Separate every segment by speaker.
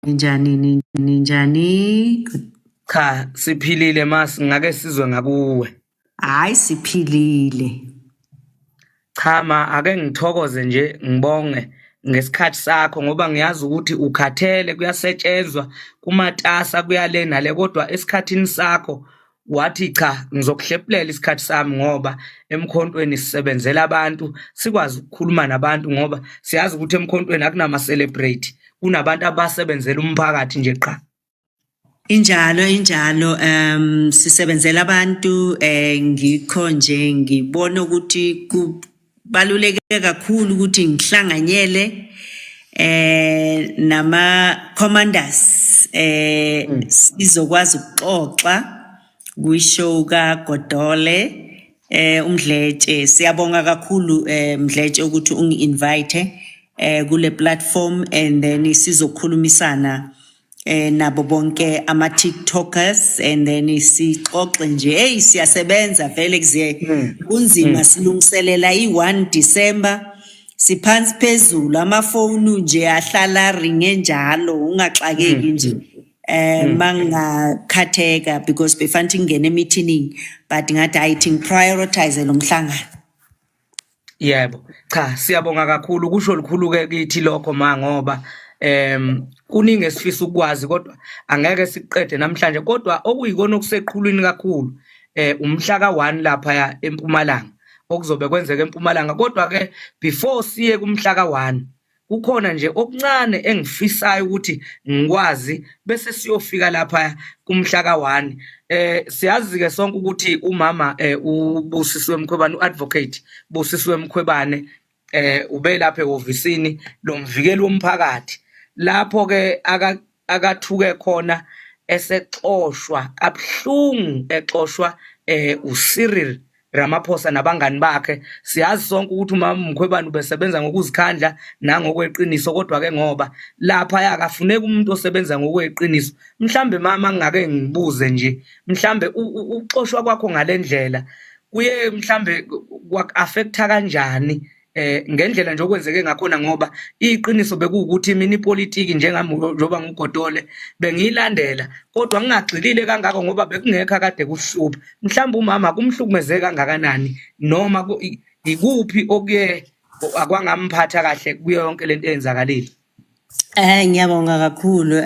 Speaker 1: Ninjani, ninjani?
Speaker 2: Cha, siphilile ma, singake sizwe ngakuwe.
Speaker 1: Hayi, siphilile.
Speaker 2: Cha ma, ake ngithokoze nje, ngibonge ngesikhathi sakho ngoba ngiyazi ukuthi ukhathele, kuyasetshenzwa, kumatasa, kuyale nale, kodwa esikhathini sakho wathi cha, ngizokuhlephulela isikhathi sami ngoba emkhontweni sisebenzela abantu, sikwazi ukukhuluma nabantu ngoba siyazi ukuthi emkhontweni akunama celebrate, kunabantu abasebenzela umphakathi nje qha.
Speaker 1: Injalo, injalo, sisebenzela abantu. Ngikho nje ngibona ukuthi kubaluleke kakhulu ukuthi ngihlanganyele nama commanders, sizokwazi ukuxoxa kwishow kaGodole uMdletshe. Siyabonga kakhulu, Mdletshe, ukuthi ungi-invite kule platform and then sizokhulumisana nabo bonke ama TikTokers and then sixoxe nje. Hey, siyasebenza vele, kuze kunzima, silungiselela i1 December, siphansi phezulu, amafoni nje ahlala ringe njalo, ungaxakeki nje mangakhatheka because befanele ngene emeeting, but ngathi hayi, thi ngiprioritize lo mhlangano.
Speaker 2: Yebo, cha, siyabonga kakhulu, kusho likhulu ke kithi lokho ma, ngoba kuningi esifisa ukwazi kodwa angeke siqede namhlanje. Kodwa okuyikona okuseqhulwini kakhulu umhla ka1 lapha ya eMpumalanga, okuzobe kwenzeka eMpumalanga. Kodwa ke before siye kumhla ka1, kukhona nje okuncane engifisayo ukuthi ngikwazi bese siyofika lapha kumhla ka1. Siyazi ke sonke ukuthi umama uBusisiwe Mkhwebane, uadvocate Busisiwe Mkhwebane, ube lapha ehhovisini lomvikeli womphakathi, lapho ke akathuke khona esexoshwa kabuhlungu, exoshwa uCyril Ramaphosa nabangani bakhe. Siyazi sonke ukuthi umama Mkhwebane ubesebenza ngokuzikhandla nangokweqiniso, kodwa ke ngoba lapha akafuneki umuntu osebenza ngokweqiniso. Mhlambe mama, ngingake ngibuze nje, mhlambe ukuxoshwa kwakho ngalendlela kuye mhlambe kwaku-affecta kanjani ngendlela nje okwenzeke ngakhona? Ngoba iqiniso bekuwukuthi mina ipolitiki njengami, njengoba nguGodole, bengiyilandela kodwa ngingagxilile kangako ngoba bekungekho akade kuhlupha. Mhlawumbe umama kumhlukumeze kangakanani noma ikuphi okuye akwangamphatha kahle kuyo yonke lento eyenzakalile?
Speaker 1: Ngiyabonga kakhulu.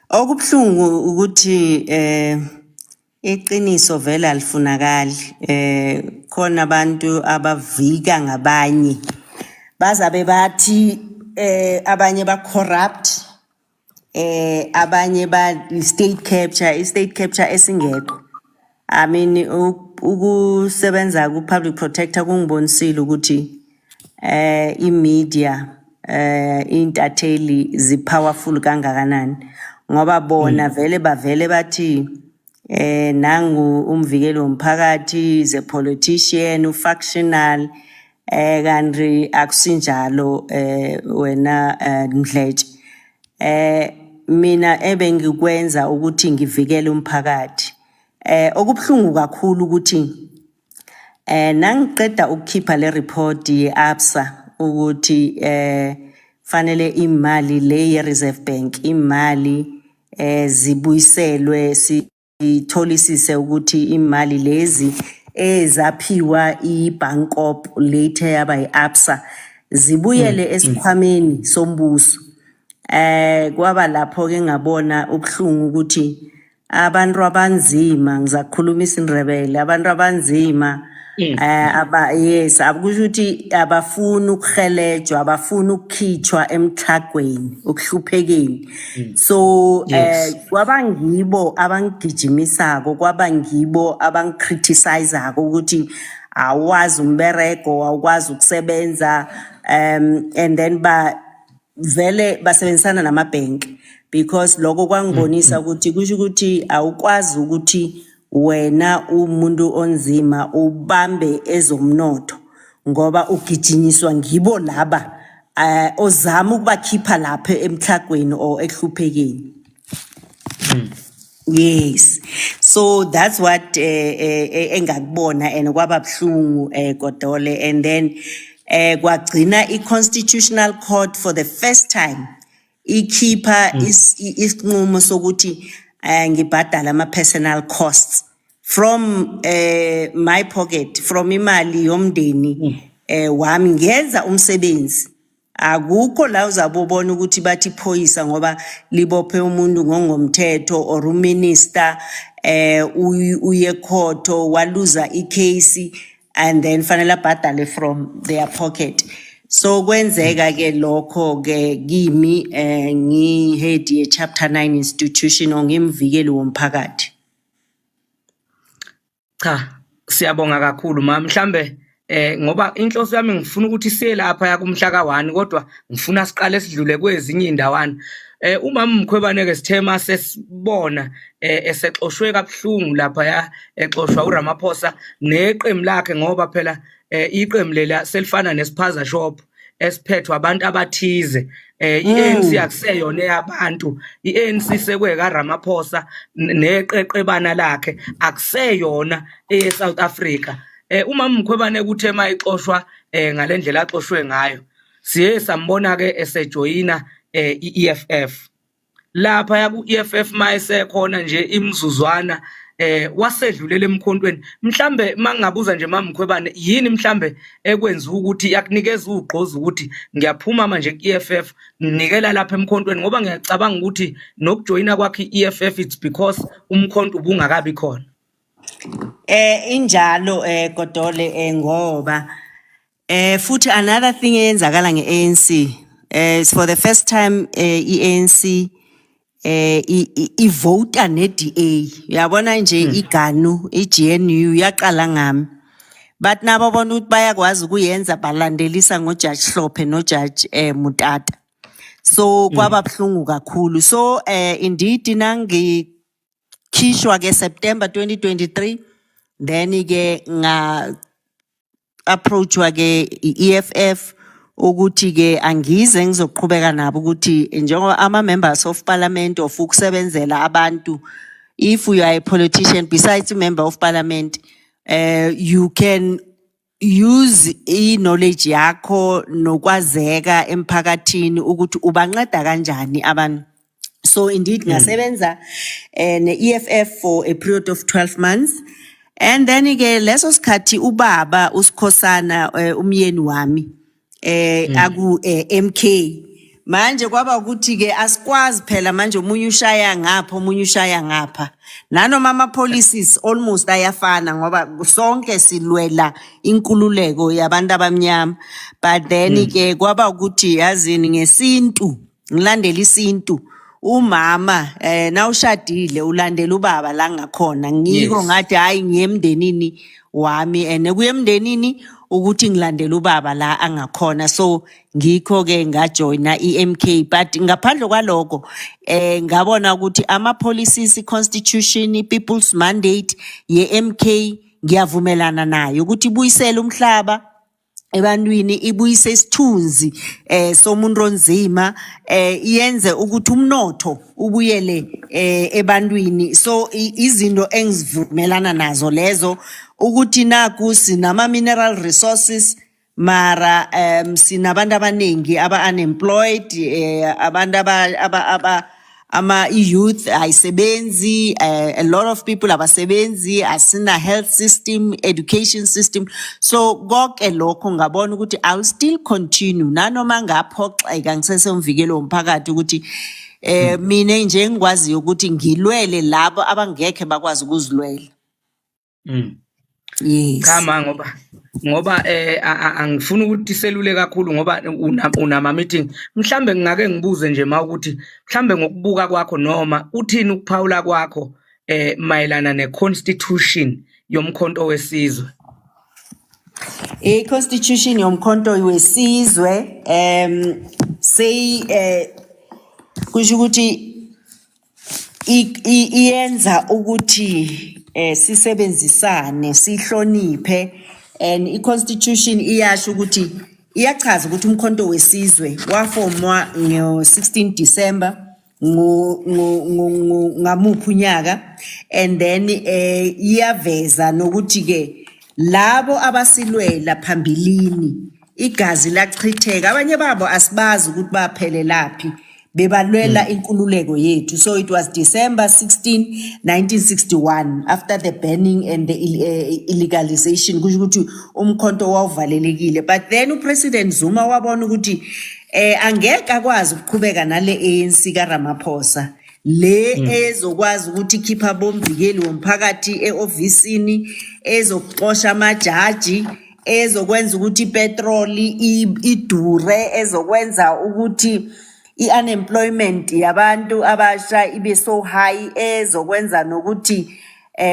Speaker 1: Okubuhlungu ukuthi iqiniso vele alifunakali. Khona abantu abavika ngabanye. Bazabe bathi abanye ba corrupt, abanye ba state capture, i state capture esingekho. I mean, ukusebenza ku public protector kungibonisile ukuthi i-media, intatheli zi powerful kangakanani, ngoba bona vele bavele bathi nangu umvikeli womphakathi is a politician, ufactional, kanti akusinjalo. Wena Mdletshe, mina ebengikwenza ukuthi ngivikele umphakathi. Okubuhlungu kakhulu ukuthi nangiqeda ukukhipha le report ye-Absa ukuthi fanele imali le ye Reserve Bank, imali zibuyiselwe, sitholisise ukuthi imali lezi ezaphiwa iBankorp, later yaba iAbsa, zibuyele esikhwameni sombuso. Kwaba lapho ke ngabona ubuhlungu ukuthi abantu abanzima, ngizakhuluma isiNdebele, abantu abanzima aba, yes, akusho ukuthi abafuni ukuhelejwa, abafuni ukukhitshwa emtlhagweni, ukuhluphekeni. So kwaba ngibo abangigijimisako, kwaba ngibo abangicriticizeako ukuthi awazi umberego, awukwazi ukusebenza, and then ba vele basebenzisana namabhenki, because lokho kwangibonisa ukuthi kusho ukuthi awukwazi ukuthi wena umuntu onzima ubambe ezomnotho ngoba ugijinyiswa ngibo laba ozama ukubakhipha lapha emhlagweni or ekuhluphekeni. Yes, so that's what engakubona and kwaba buhlungu, Godole. And then kwagcina i-Constitutional Court for the first time. Ikhipha isinqumo sokuthi ngibhadale ama personal costs from my pocket, from imali yomndeni wami. Ngenza umsebenzi, akukho la uzabe ubona ukuthi bathi iphoyisa ngoba libophe umuntu ngongomthetho or uminister uye court, waluza icase and then fanele abhadale from their pocket. So kwenzeka ke lokho ke kimi, ngi-head ye chapter 9 institution or ngimvikeli womphakathi.
Speaker 2: Cha, siyabonga kakhulu, ma. Mhlambe ngoba inhloso yami ngifuna ukuthi siye lapha kumhla ka1, kodwa ngifuna siqale sidlule kwezinye indawana. Umama Mkhwebane ke sithema sesibona esexoshwe kabuhlungu lapha ya, exoshwa uRamaphosa neqembu lakhe, ngoba phela iqembu lela selifana nesiphaza shop esiphethwe abantu abathize. iANC akuseyona eyabantu, iANC sekweka Ramaphosa neqeqebana lakhe, akuseyona eyeSouth Africa. Uma Mkhwebane kuthe mayixoshwa ngalendlela axoshwe ngayo, siye sambona ke esejoyina iEFF lapha ya. Ku-EFF mayesekhona nje imizuzwana wasedlulela emkhontweni. Mhlambe mangingabuza nje, mama Mkhwebane, yini mhlambe ekwenza ukuthi yakunikeza ugqozi ukuthi ngiyaphuma manje ku-EFF, nginikela lapha emkhontweni? Ngoba ngiyacabanga ukuthi nokujoyina kwakhe i-EFF, it's because umkhonto ubungakabi khona.
Speaker 1: Injalo Godole, ngoba futhi another thing eyenzakala ngeANC, it's for the first time iANC ivota neDA, uyabona nje, iganu iGNU yaqala ngami, but nabo bona ukuthi bayakwazi ukuyenza, balandelisa ngoJudge Hlophe noJudge Motata, so kwaba buhlungu kakhulu. So indeed nangikhishwa ke September 2023, then ke nga approachwa ke i-EFF ukuthi ke angize ngizoqhubeka nabo, ukuthi njengoba ama members of parliament of ukusebenzela abantu, if you are a politician besides a member of parliament, you can use i-knowledge yakho nokwazeka emphakathini ukuthi ubanceda kanjani abantu. So indeed ngasebenza ne-EFF for a period of 12 months and then ke leso sikhathi ubaba uSikhosana, umyeni wami, aku MK. Manje kwaba ukuthi ke asikwazi phela manje, omunye ushaya ngapha, omunye ushaya ngapha, nanoma ama policies almost ayafana ngoba sonke silwela inkululeko yabantu abamnyama. But then ke kwaba ukuthi, yazini, ngesintu ngilandela isintu, umama nawushadile ulandela ubaba la ngakhona, ngiko ngathi hayi, ngiye emndenini wami and kuye emndenini ukuthi ngilandela ubaba la angakhona. So ngikho ke ngajoyina iMK, but ngaphandle kwaloko ngabona ukuthi ama policies, constitution, people's mandate ye-MK ngiyavumelana nayo ukuthi ibuyisele umhlaba ebantwini, ibuyise isithunzi somuntu onzima, iyenze ukuthi umnotho ubuyele ebantwini. So izinto engizivumelana nazo lezo, ukuthi naku sinama mineral resources, mara sinabantu abaningi aba unemployed, abantu aba ama youth ayisebenzi, a lot of people abasebenzi, asina health system, education system. So konke lokho ngabona ukuthi I'll still continue nanoma ngaphoxeka ngisesemvikelo womphakathi, ukuthi mina nje engikwaziyo ukuthi ngilwele labo abangekhe bakwazi ukuzilwela. Yes.
Speaker 2: Cha ma, ngoba angifuni ukuthi selule kakhulu ngoba unama meeting. Mhlambe ngingake ngibuze nje ma ukuthi mhlambe ngokubuka kwakho noma uthini ukuphawula kwakho mayelana neconstitution yoMkhonto weSizwe?
Speaker 1: I-constitution yoMkhonto weSizwe say kusho ukuthi iyenza ukuthi sisebenzisane, sihloniphe, and i-constitution iyasho ukuthi, iyachaza ukuthi uMkhonto weSizwe wafomwa ngo-16 December ngamuphi unyaka, and then iyaveza nokuthi ke labo abasilwela phambilini igazi lachitheka, abanye babo asibazi ukuthi baphelelaphi. Bebalwela inkululeko yethu. So it was December 16, 1961, after the banning and the illegalization, kusho ukuthi umkhonto wawuvalelekile. But then uPresident Zuma wabona ukuthi angeke akwazi ukuqhubeka nale ANC kaRamaphosa le ezokwazi ukuthi ikhipha bomvikeli womphakathi eofisini, ezokuxosha amajaji, ezokwenza ukuthi ipetroli idure, ezokwenza ukuthi i-unemployment yabantu abasha ibe so high, ezokwenza nokuthi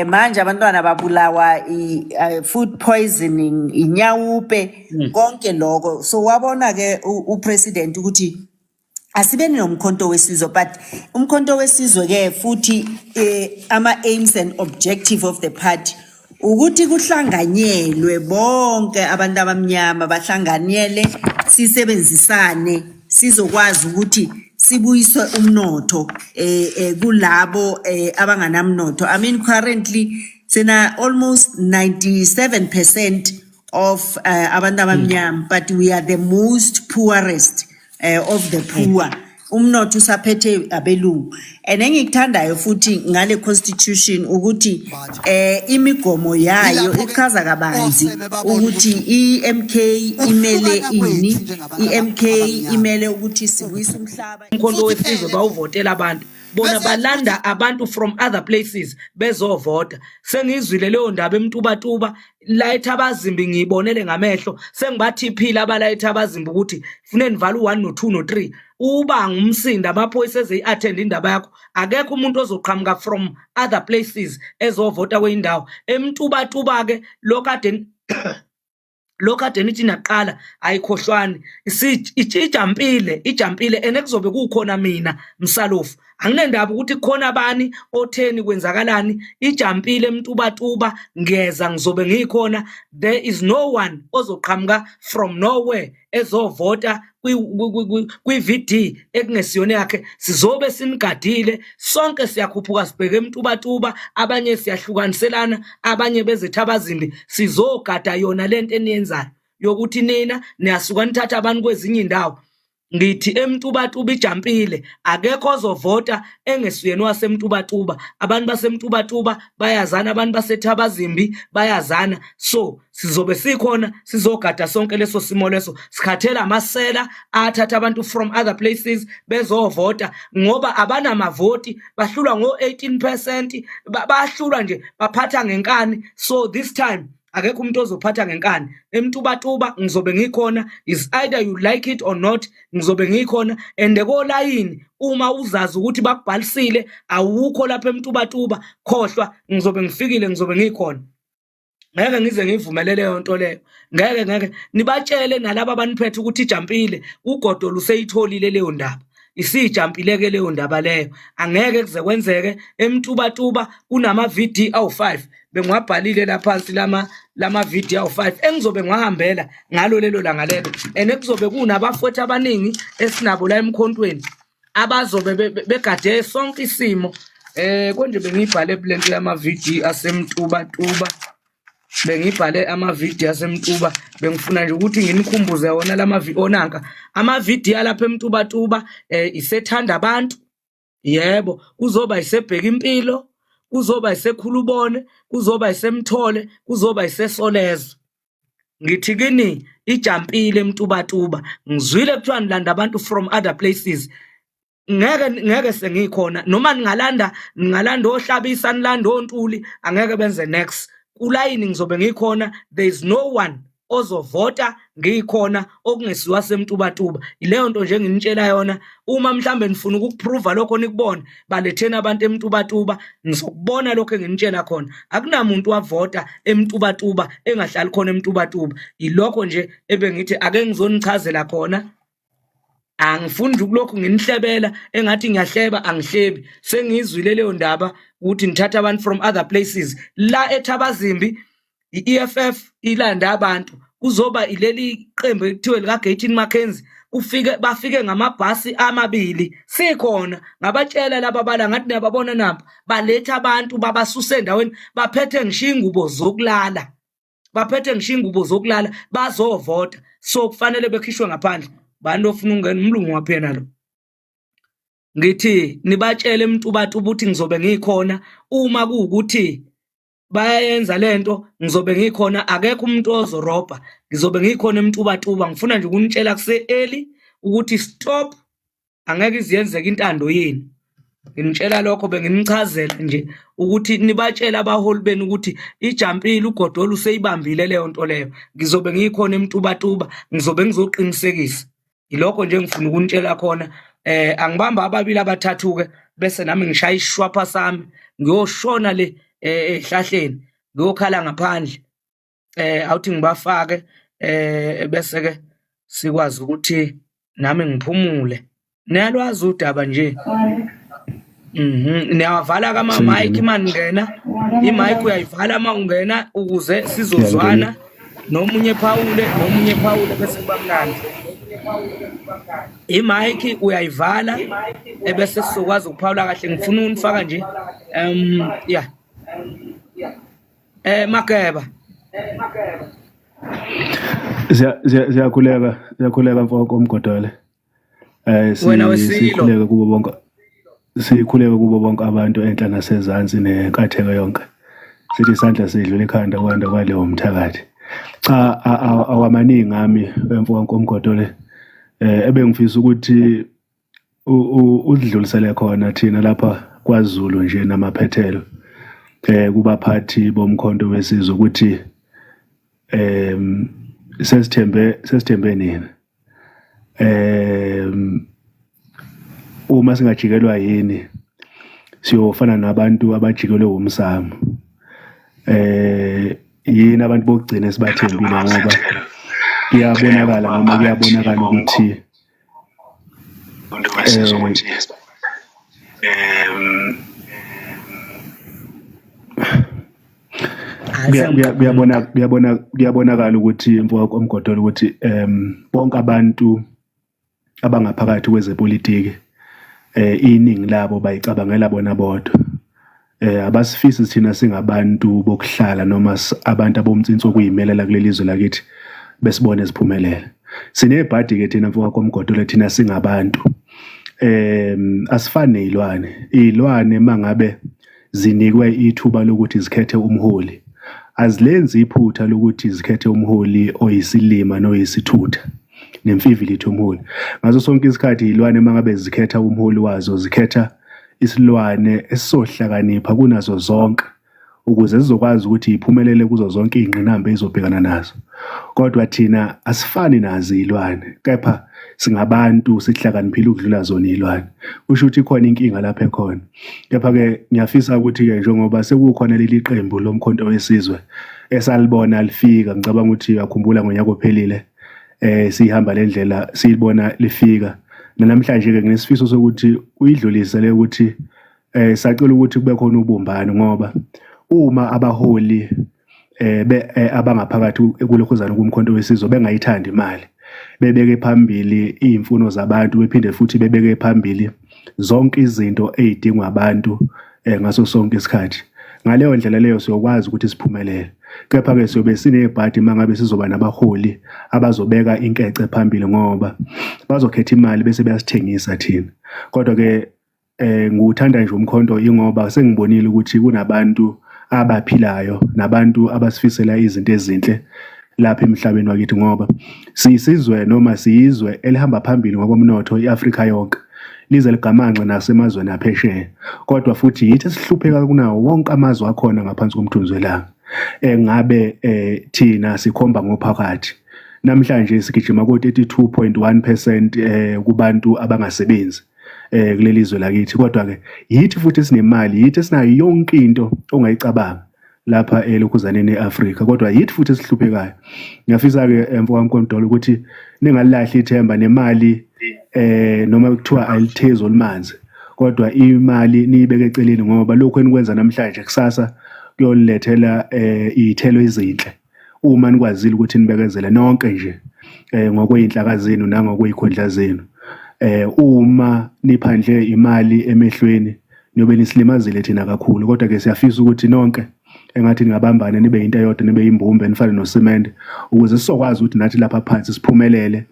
Speaker 1: manje abantwana babulawa i food poisoning, inyawupe, konke lokho. So wabona ke upresident ukuthi asibeni nomkhonto wesizwe. But umkhonto wesizwe ke futhi, ama aims and objective of the party ukuthi kuhlanganyelwe, bonke abantu abamnyama bahlanganyele, sisebenzisane, sizokwazi ukuthi sibuyise umnotho kulabo abanganamnotho. I mean, currently sina almost 97% of abantu abamnyama, but we are the most poorest of the poor. Umnotho usaphethe abelungu. And engikuthandayo futhi ngale constitution ukuthi imigomo yayo
Speaker 3: Yilapho-ke
Speaker 1: ichaza kabanzi
Speaker 3: osebe babona
Speaker 1: ukuthi
Speaker 3: ukuthi
Speaker 1: i-MK imele
Speaker 3: ukuhlukana
Speaker 1: ini.
Speaker 3: kwethu njengabantu
Speaker 1: I-MK
Speaker 3: abamnyama.
Speaker 1: imele ukuthi sibuyise umhlaba.
Speaker 2: Umkhonto
Speaker 3: Futhi
Speaker 2: wesizwe
Speaker 3: phela
Speaker 2: bawuvotela abantu bona
Speaker 3: bese
Speaker 2: balanda abantu from other places bezovota. Sengizwile leyo ndaba eMtubatuba, layitha abazimbi, ngiyibonele ngamehlo. Sengibathiphile abalayitha abazimbi ukuthi fune nivale u-1 no-2 no-3, uba ngumsindo, amaphoyisa eze-attend indaba yakho. Akekho umuntu ozoqhamuka from other places ezovota kweyindawo eMtubatuba-ke. Lokade lokhu ade nithi naqala, ayikhohlwani, ijampile, ijampile. And kuzobe kukhona mina msalofu, anginendaba ukuthi kukhona bani otheni, kwenzakalani. Ijampile eMtubatuba, ngiyeza, ngizobe ngikhona. There is no one ozoqhamuka from nowhere ezovota kwi-VD ekungesiyona yakhe. Sizobe sinigadile sonke, siyakhuphuka sibheke eMtubatuba, abanye siyahlukaniselana, abanye bezethabazimbi. Sizogada yona lento eniyenzayo yokuthi nina niyasuka nithatha abantu kwezinye indawo. Ngithi eMtubatuba ijampile, akekho ozovota engesuyena waseMtubatuba. Abantu baseMtubatuba bayazana, abantu baseThabazimbi bayazana, so sizobe sikhona, sizogada sonke leso simo leso. Sikhathela amasela athatha abantu from other places bezovota, ngoba abanamavoti, bahlulwa ngo-18%, bahlulwa nje, baphatha ngenkani. So this time akekho umuntu ozophatha ngenkani eMtubatuba. Ngizobe ngikhona, is either you like it or not, ngizobe ngikhona. And kolayini, uma uzazi ukuthi bakubhalisile, awukho lapha eMtubatuba, khohlwa, ngizobe ngifikile, ngizobe ngikhona. Ngeke ngize ngivumele leyo nto leyo, ngeke, ngeke. Nibatshele nalabo abaniphethe ukuthi ijampile, ugodo luseyitholile leyo ndaba, isijampile-ke leyo ndaba leyo. Angeke kuze kwenzeke. EMtubatuba kunama-VD awu-5, bengiwabhalile laphansi lama VD awu-5 engizobe ngiwahambela ngalo lelo langa lelo. And kuzobe kunabafowethu abaningi esinabo la emkhontweni abazobe begade sonke isimo. Konje bengiyibhale lento yama-VD aseMtubatuba, bengibhale ama-VD aseMtuba, bengifuna nje ukuthi nginikhumbuze wona lama onanka ama-VD alapha eMtubatuba. Isethanda abantu, yebo, kuzoba isebheka impilo, kuzoba isekhulubone, kuzoba isemthole, kuzoba isesolezwe. Ngithi kini ijampile eMtubatuba. Ngizwile kuthiwa nilanda abantu from other places. Ngeke, ngeke sengikhona. Noma ningalanda, ningalanda oHlabisa, nilanda oNtuli, angeke benze next. Kulayini ngizobe ngikhona. There is no one ozovota ngikhona okungesiwa seMtubatuba. Ileyo nto nje enginitshela yona. Uma mhlambe nifuna ukukuprova lokho, nikubone, baletheni abantu eMtubatuba, nizokubona lokho enginitshela khona. Akunamuntu wavota eMtubatuba engahlali khona eMtubatuba. Ilokho nje ebengithi ake ngizonichazela khona. Angifuni nje ukulokhu nginihlebela engathi ngiyahleba, angihlebi. Sengiyizwile leyo ndaba ukuthi nithatha abantu from other places la eThabazimbi. I-EFF ilanda abantu, kuzoba ileli qembu ekuthiwe lika Gayton McKenzie, kufike, bafike ngamabhasi amabili. Sikhona, ngabatshela laba bala, ngathi niyababona napa, baletha abantu, babasusa endaweni, baphethe ngisho ingubo zokulala, baphethe ngisho ingubo zokulala, bazovota. So kufanele bekhishwe ngaphandle. Bani ofuna ukungena? Umlungu waphena lo. Ngithi nibatshele eMtubatuba ukuthi ngizobe ngikhona uma kuwukuthi bayayenza lento, ngizobe ngikhona, akekho umuntu ozorobha, ngizobe ngikhona eMtubatuba. Ngifuna nje ukunitshela kuse-early ukuthi stop, angeke iziyenzeke intando yenu. Nginitshela lokho, benginichazela nje ukuthi nibatshele abaholi benu ukuthi ijampile uGodolo useyibambile leyo nto leyo. Ngizobe ngikhona eMtubatuba, ngizobe ngizoqinisekisa. Yilokho nje engifuna ukunitshela khona. Angibamba ababili abathathu-ke bese nami ngishaya ishwapha sami ngiyoshona le ehlahleni ngiyokhala ngaphandle. Awuthi ngibafake bese ke sikwazi ukuthi nami ngiphumule. Niyalwazi udaba nje. Niyawavala ka ama mic maningena. I-mic uyayivala uma ungena ukuze sizozwana. Nomunye phawule, nomunye phawule bese kuba mnandi. I-mic uyayivala ebese sizokwazi ukuphawula kahle. Ngifuna ukunifaka nje. Yeah. Mageba.
Speaker 3: Siyakhuleka, siyakhuleka mfowethu Mgodole.
Speaker 2: Wena wesilo.
Speaker 3: Sikhuleke kubo bonke. Sikhuleke kubo bonke abantu enhla nasezansi nenkatheko yonke. Sithi isandla sidlula ikhanda kwanda kwaleyo mthakathi. Cha, awamaningi ami mfowethu Mgodole. Ebengifisa ukuthi udlulisele khona thina lapha kwaZulu nje namaphethelo kubaphathi bomkhonto wesizwe ukuthi sesithembe nina. Uma singajikelwa yini siyofana nabantu abajikelwe umsamo. Yini abantu bokugcina esibathembile, ngoba kuyabonakala noma kuyabonakala ukuthi kuyabonakala ukuthi mfowethu Mgodole ukuthi bonke abantu abangaphakathi kwezepolitiki iningi labo bayicabangela bona bodwa. Abasifisi thina singabantu bokuhlala noma abantu abomtsinsi okuyimelela kuleli zwe lakithi besibone siphumelele. Sinebhadi ke thina mfowethu Mgodole, thina singabantu. Asifani nezilwane. Izilwane mangabe zinikwe ithuba lokuthi zikhethe umholi, azilenzi iphutha lokuthi zikhethe umholi oyisilima noyisithutha nemfivilithi umholi. Ngaso sonke isikhathi izilwane mangabe zikhetha umholi wazo, zikhetha isilwane esisohlakanipha kunazo zonke ukuze zizokwazi ukuthi iphumelele kuzo zonke izingqinamba ezobhekana nazo. Kodwa thina asifani nazo izilwane, kepha singabantu sihlakaniphile ukudlula zona izilwane. Kusho ukuthi ikhona inkinga lapha ekhona. Kepha-ke ngiyafisa ukuthi-ke njengoba sekukhona leli qembu lomkhonto wesizwe esalibona lifika, ngicabanga ukuthi uyakhumbula ngonyaka ophelile sihamba le ndlela siyibona lifika. Namhlanje-ke nginesifiso sokuthi uyidlulise le ukuthi sacela ukuthi kube khona ubumbano, ngoba uma abaholi abangaphakathi kulokhuzana kumkhonto wesizwe bengayithandi imali, bebeke phambili iy'mfuno zabantu, bephinde futhi bebeke phambili zonke izinto ey'dingwa abantu ngaso sonke isikhathi. Ngaleyo ndlela leyo siyokwazi ukuthi siphumelele. Kepha-ke siyobe sinebhadi uma ngabe sizoba nabaholi abazobeka inkece phambili, ngoba bazokhetha imali bese beyasithengisa thina. Kodwa-ke ngiwuthanda nje umkhonto ingoba sengibonile ukuthi kunabantu abaphilayo nabantu abasifisela izinto ezinhle lapha emhlabeni wakithi, ngoba siyisizwe noma siyizwe elihamba phambili ngokomnotho i-Afrika yonke, lize ligamanxe nasemazweni aphesheya. Kodwa futhi yithi esihlupheka kunawo wonke amazwe akhona ngaphansi komthunzi welanga. Engabe thina sikhomba ngophakathi. Namhlanje sigijima ko-32.1% kubantu abangasebenzi kuleli zwe lakithi. Kodwa-ke yithi futhi esinemali, yithi esinayo yonke into ongayicabanga lapha elokhuzaneni e-Afrika, kodwa yithi futhi esihluphekayo. Ngiyafisa-ke mfowethu Mgodole ukuthi ningalilahli ithemba nemali, noma kuthiwa ayilithezi olumanzi, kodwa imali niyibeke eceleni, ngoba lokhu enikwenza namhlanje kusasa kuyolilethela iy'thelo ezinhle uma nikwazile ukuthi nibekezele nonke nje ngokwey'nhlaka zenu nangokwey'khundla zenu. Uma niphandle imali emehlweni niyobe nisilimazile thina kakhulu, kodwa-ke siyafisa ukuthi nonke engathi ningabambana nibe into eyodwa, nibe imbumbe, nifane nosimende, ukuze sizokwazi ukuthi nathi lapha phansi siphumelele.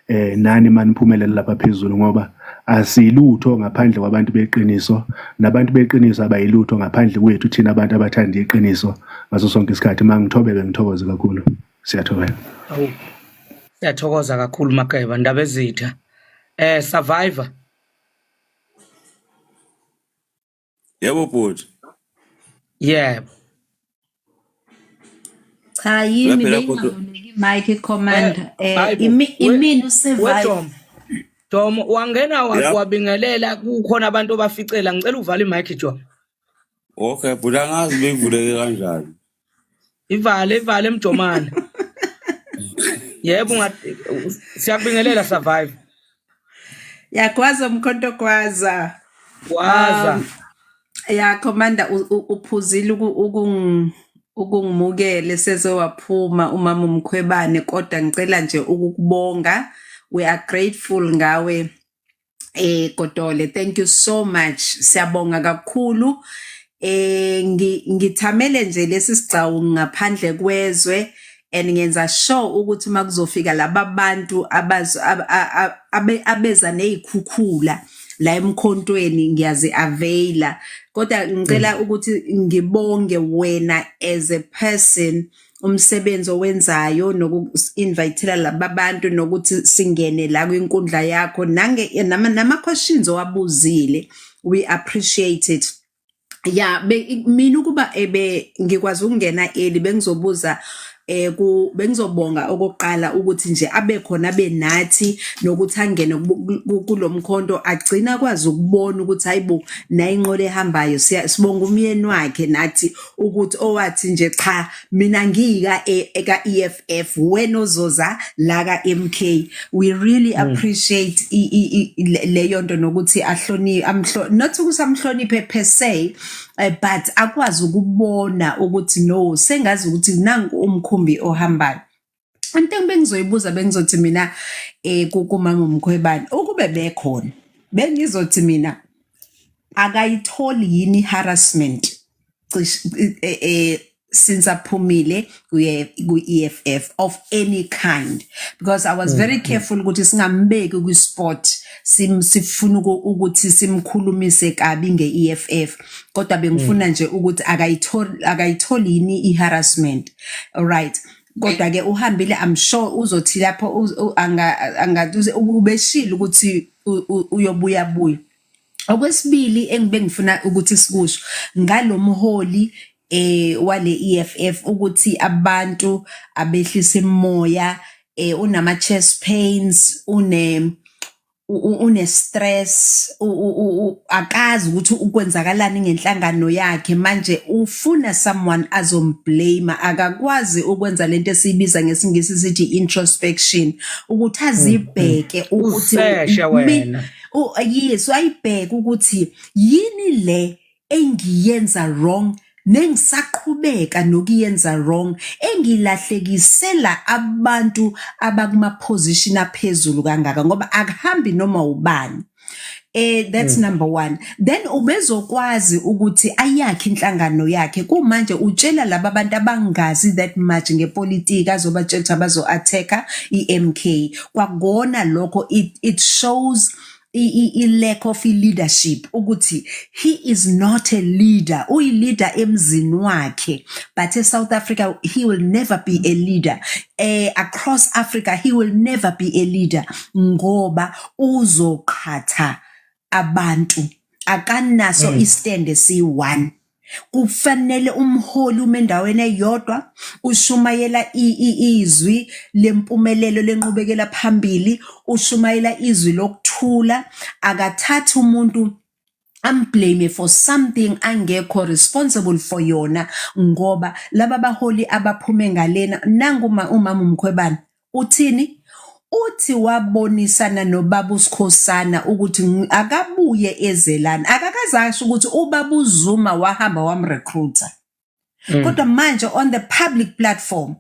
Speaker 3: Nani maniphumelela lapha phezulu, ngoba asilutho ngaphandle kwabantu beqiniso, nabantu beqiniso abayilutho ngaphandle kwethu thina abantu abathanda iqiniso ngaso sonke isikhathi. Mangithobeke, ngithokoze kakhulu, siyathobela.
Speaker 2: Awu, siyathokoza kakhulu Mageba, ndaba ezitha. Survivor.
Speaker 4: Yebo bhuti.
Speaker 2: Yebo.
Speaker 5: Cha, yimi.
Speaker 4: Phela kodwa
Speaker 5: Beyingavuleki mic, commander.
Speaker 2: Hayibo,
Speaker 5: Imini usurvive.
Speaker 2: Wejomo. Jomo wangena wabingelela, kukhona abantu obaficela, ngicela uvale imic, Jomo.
Speaker 4: Okay bhuti, angazi beyivuleke kanjani.
Speaker 2: Ivale, ivale emjomane. Yebo, siyakubingelela, survive.
Speaker 5: Yagwaza mkhonto, gwaza.
Speaker 2: Waza.
Speaker 5: Ya commander, uphuzile ukungimukele sezowaphuma umama uMkhwebane, kodwa ngicela nje ukukubonga. We are grateful ngawe, Godole. Thank you so much, siyabonga kakhulu. Ngithamele nje lesi sigcawu ngaphandle kwezwe and ngenza sure ukuthi makuzofika laba bantu abeza nezikhukhula la emkhontweni ngiyazi availa, kodwa ngicela ukuthi ngibonge wena as a person, umsebenzi owenzayo noku-invitela laba bantu nokuthi singene la kwinkundla yakho nange nama questions owabuzile. We appreciate it. Ya, mina ukuba ebe ngikwazi ukungena early, bengizobuza ku bengizobonga okokuqala ukuthi nje abe khona, abe nathi, nokuthi angene kulomkhonto, agcina kwazi ukubona ukuthi hayibo, nayi inqola ehambayo. Sibonga umyeni wakhe nathi ukuthi owathi nje, "Cha, mina ngiyika eka EFF, wena ozoza la ka MK." We really appreciate leyo nto nokuthi ahloni amhlo, not ukuthi amhloniphe per se, but akwazi ukubona ukuthi no, sengazi ukuthi nangu umkhumbi ohambayo. Into engizoyibuza, bengizothi mina kumama uMkhwebane, ukube bekhona, bengizothi mina akayitholi yini harassment cish since aphumile ku-EFF of any kind, because I was very careful ukuthi singambeki kwi-spot, sifuna ukuthi simkhulumise kabi nge-EFF, kodwa bengifuna nje ukuthi akayitholi yini i-harassment. Alright, kodwa ke uhambile, I'm sure uzothi lapho anga ubeshilo ukuthi uyobuya buya. Okwesibili engibe ngifuna ukuthi sikusho ngalomholi wale EFF ukuthi abantu abehlisa imoya, unama chest pains, une stress, akazi ukuthi ukwenzakalani ngenhlangano yakhe. Manje ufuna someone azomblame. Akakwazi ukwenza lento esiyibiza ngesingisi sithi introspection, ukuthi azibheke ukuthi
Speaker 2: Useshe wena.
Speaker 5: Yes, ayibheke ukuthi yini le engiyenza wrong nengisaqhubeka nokuyenza wrong, engilahlekisela abantu abakuma position aphezulu kangaka, ngoba akuhambi noma ubani. That's number 1. Then ubezokwazi ukuthi ayakhe inhlangano yakhe. Kumanje utshela laba bantu abangazi that much ngepolitiki, azobatshela ukuthi abazo attacka iMK. Kwakona lokho it shows i lack of leadership, ukuthi he is not a leader. Uyi leader emzini wakhe, but e South Africa he will never be a leader. Across Africa he will never be a leader, ngoba uzoqhatha abantu, akanaso istand esi1. Kufanele umholi ume endaweni eyodwa, ushumayela izwi lempumelelo, lenqubekela phambili, ushumayela izwi lokuthula. Akathathi umuntu amblame for something angekho responsible for yona, ngoba laba baholi abaphume ngalena nangu umama uMkhwebane uthini? Uthi wabonisana nobaba uSikhosana ukuthi akabuye ezelana, akakazasho ukuthi ubaba uZuma wahamba wamrecruiter. Kodwa manje on the public platform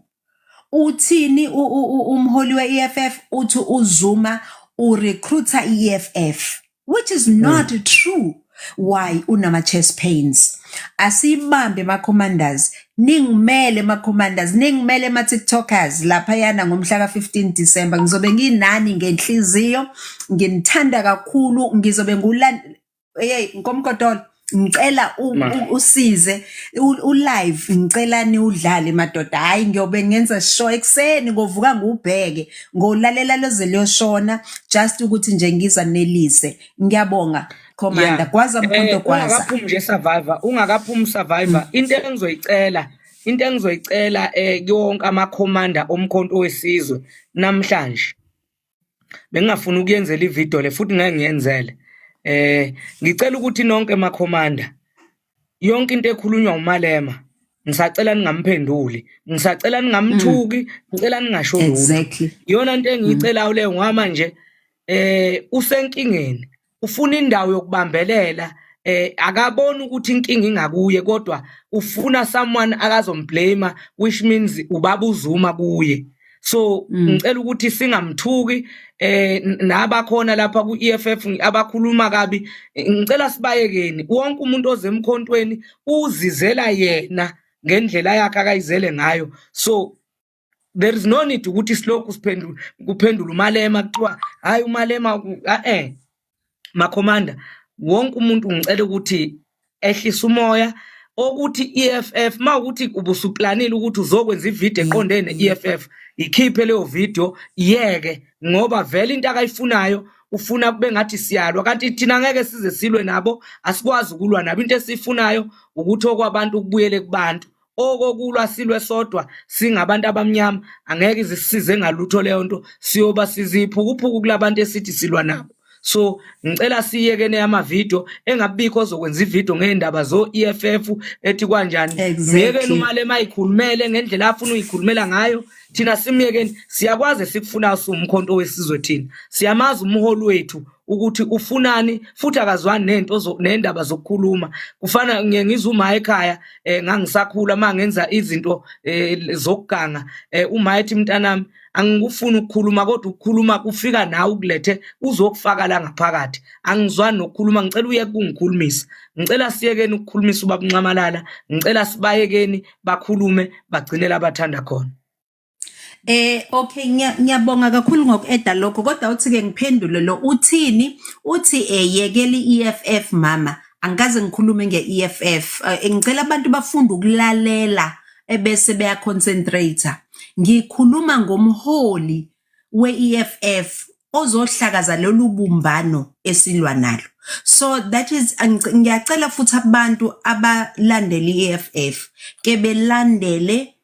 Speaker 5: uthini umholi we-EFF? Uthi uZuma urecruiter i-EFF, which is not true. Why unama chest pains? Asibambe ma commanders, ningimele ma commanders, ningimele ma TikTokers laphayana ngomhla ka-15 December. Ngizobe nginani ngenhliziyo, nginithanda kakhulu, ngizobe ngulan hey Nkomkodolo, ngicela usize u-live, ngicela niwudlale madoda. Hayi, ngiyobe ngenza sure ekuseni ngovuka ngiwubheke, ngolalela loze liyoshona, just ukuthi nje ngizanelise. Ngiyabonga, commander. Gwaza mkhonto, gwaza.
Speaker 2: Ungakaphumi nje survivor, ungakaphumi survivor, into engizoyicela yonke ama commander omkhonto wesizwe namhlanje, bengingafuni ukuyenzela ivideo le futhi ngeke ngiyenzele. Ngicela ukuthi nonke ma commander, yonke into ekhulunywa uMalema ngisacela ningamphenduli, ngisacela ningamthuki, ngicela ningasho lutho. Iyona into engiyicelayo leyo, ngoba manje usenkingeni, ufuna indawo yokubambelela. Akaboni ukuthi inkinga ingakuye, kodwa ufuna someone akazomblame, which means ubaba uZuma kuye. So ngicela ukuthi singamthuki. Nabakhona lapha ku EFF abakhuluma kabi, ngicela sibayekeni. Wonke umuntu oze emkhontweni uzizela yena ngendlela yakhe akayizele ngayo, so there is no need ukuthi silokhu siphendule kuphendula uMalema, kuthiwa hayi uMalema. Makhomanda, wonke umuntu ngicela ukuthi ehlise umoya. Okuthi EFF, mawukuthi ubusuplanile ukuthi uzokwenza ivideo eqondene ne-EFF, ikhiphe leyo video, iyeke, ngoba vele into akayifunayo ufuna kube ngathi siyalwa, kanti thina ngeke size silwe nabo, asikwazi ukulwa nabo. Into esiyifunayo ukuthi okwabantu kubuyele kubantu. Okokulwa silwe sodwa singabantu abamnyama angeke izisize ngalutho leyo nto, siyoba siziphukuphuku kulabantu esithi silwa nabo. So ngicela siyekene amavidiyo, engabikho ozokwenza ividiyo ngendaba zo-EFF ethi kwanjani. Myekeni uMalema ayikhulumele ngendlela afuna uyikhulumela ngayo, thina simyekeni. Siyakwazi esikufunayo siwumkhonto wesizwe, thina siyamazi umholi wethu ukuthi ufunani, futhi akazwani nento nendaba zokukhuluma. Kufana ngiye ngizwe uma ekhaya ngangisakhula, mangenza izinto zokuganga, uma ethi, "Mntanami, angikufuni ukukhuluma, kodwa ukukhuluma kufika nawe ukulethe uzokufaka la ngaphakathi. Angizwani nokukhuluma, ngicela uyeke ukungikhulumisa." Ngicela siyekeni ukukhulumisa ubaba Nxamalala, ngicela sibayekeni bakhulume, bagcine labathanda khona.
Speaker 5: Okay, ngiyabonga kakhulu ngoku-eda lokho, kodwa uthi ke ngiphendule lo uthini, uthi yekela i-EFF mama. Angikaze ngikhulume nge-EFF. Ngicela abantu bafunde ukulalela ebese beya-concentrate. Ngikhuluma ngomholi we-EFF ozohlakaza lolu bumbano esilwa nalo. So that is, ngiyacela futhi abantu abalandela i-EFF ke belandele,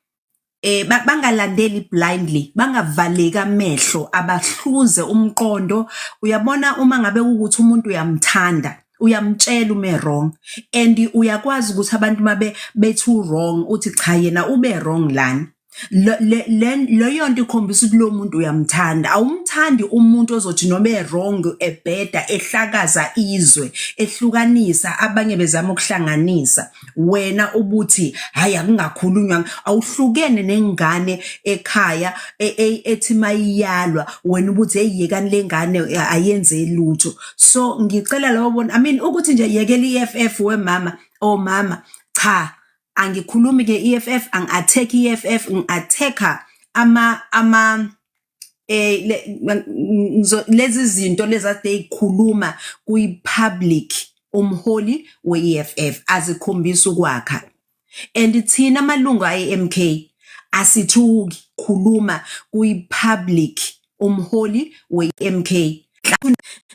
Speaker 5: bangalandeli blindly, bangavaleki amehlo, abahluze umqondo. Uyabona, uma ngabe ukuthi umuntu uyamthanda, uyamtshela ume wrong, and uyakwazi ukuthi abantu mabe bethi wrong, uthi cha, yena ube wrong lana. Leyo nto ikhombisa ukuthi lo muntu uyamthanda. Awumthandi umuntu ozothi noma e-wrong, ebheda, ehlakaza izwe, ehlukanisa abanye, bezama ukuhlanganisa, wena ubuthi hayi, akungakhulunywa. Awuhlukene nengane ekhaya ethi mayiyalwa, wena ubuthi hey, yekani lengane, ayenze lutho. So ngicela labo bona, I mean, ukuthi nje yekela i-EFF wemama, omama. Cha, angikhulumi nge-EFF, angi-attack i-EFF, ngi-attacka ama lezi zinto lezi ade ikhuluma kuyi-public umholi we-EFF azikhombisa ukwakha, and thina amalungu aye-MK asithuki. Khuluma kuyi-public umholi we-MK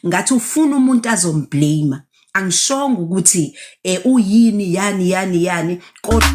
Speaker 5: ngathi ufuna umuntu azomblame. Angishongo ukuthi uyini, yani yani yani, kodwa